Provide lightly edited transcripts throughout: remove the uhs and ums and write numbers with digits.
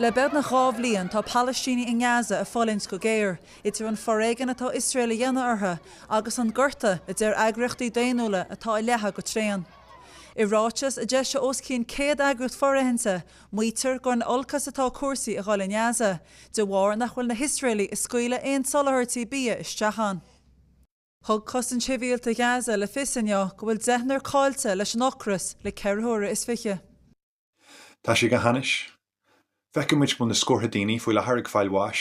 Le beagnach 2 bhliain tá Palaistínigh i nGaza ag fulaingt go géar, idir an foréigean atá Iosrael a dhéanamh orthu agus an gorta, a deir eagraíochtaí daonnúla, atá ag leathadh go tréan. I ráiteas a d'eisigh os cionn 100 eagraíocht fóirithinte, maítear gur in olcas atá cúrsaí a dhul i nGaza, de bharr nach bhfuil na hIosraelaigh ag scaoileadh aon soláthairtí bia isteach ann. Thug Cosaint Shibhialta Ghaza le fios inniu go bhfuil deichniúr caillte leis an ocras le ceithre huaire is fiche. Tá sé go hainnis. Feiceann muid go bhfuil na scórtha daoine faoi láthair ag fáil bháis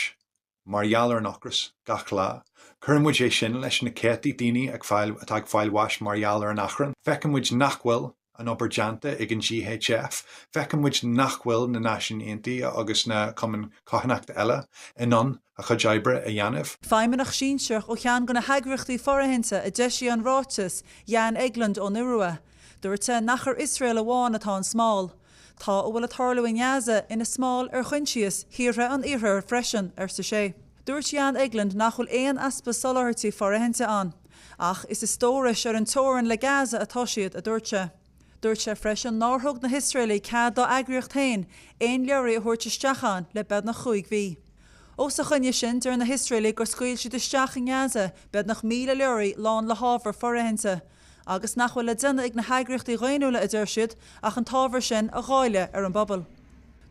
mar gheall ar an ocras gach lá. Cuireann muid é sin leis na céadtaí daoine ag fáil atá ag fáil bháis mar gheall ar an achrann. Feiceann muid nach bhfuil an obair déanta ag an GHF. Feiceann muid nach bhfuil na Náisiúin Aontaithe agus na cumainn carthanachta eile in ann a chuid oibre a dhéanamh. Feidhmeannach sinsearach ó cheann de na heagraíochtaí fóirithinte a d'eisigh an ráiteas, Jan Egeland ón Iorua, Dúirt sé nach ar Iosrael amháin atá an smál. Tá a bhfuil ag tarlú i nGaza ina smál ar choinsias thíortha an Iarthair freisin, arsa sé. Dúirt Jan Egeland nach bhfuil aon easpa soláthairtí fóirithinte ann. Ach is i stórais ar an teorainn le Gaza atá siad, a dúirt sé. Dúirt sé freisin nár thug na hIosraelaigh cead dá eagraíocht féin aon leoraí a thabhairt isteach ann le beagnach chúig mhí. Os a choinne sin, deir na hIosraelaigh gur scaoil siad isteach i nGaza beagnach 1,000 leoraí lán le hábhar fóirithinte. Agus nach bhfuil le déanamh ag na heagraíochtaí dhaonnúla, a deir siad, ach an t-ábhar sin a dháileadh ar an bpobal.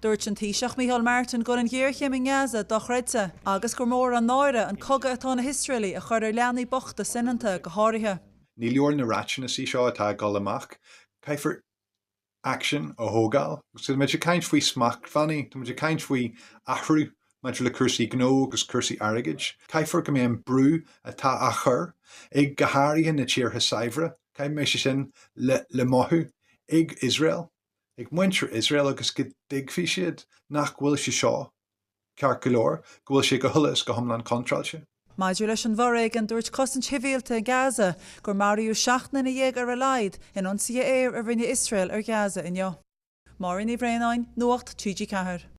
Dúirt an Taoiseach Micheál Martin go bhfuil an ghéarchéim i nGaza dochreidte agus gur mór an náire an cogadh atá na hIosraelaigh a chur ar leanaí bochta soineanta go háirithe. Ní leor na ráiteannasaí seo atá ag dul amach. Caithfear aicsean a thógáil. Agus tá muid ag caint faoi smachtbhannaí, tá muid ag caint faoi athrú maidir le cúrsaí gnó agus cúrsaí airgid. Caithfear go mbeidh an brú atá á chur ag go háirithe na tíortha saibhre, caithfidh go mbeidh sé sin le mothú ag Iosrael, ag muintir Iosrael agus go dtuigfidh siad nach bhfuil sé seo ceart go leor, go bhfuil sé go huile is go hiomlán contráilte. Maidir leis an bhforéigean, dúirt Cosaint Shibhialta Gaza gur maraíodh 17 nduine ar a laghad in ionsaithe aeir a rinne Iosrael ar Ghaza inniu. Máire Ní Bhraonáin, Nuacht TG4.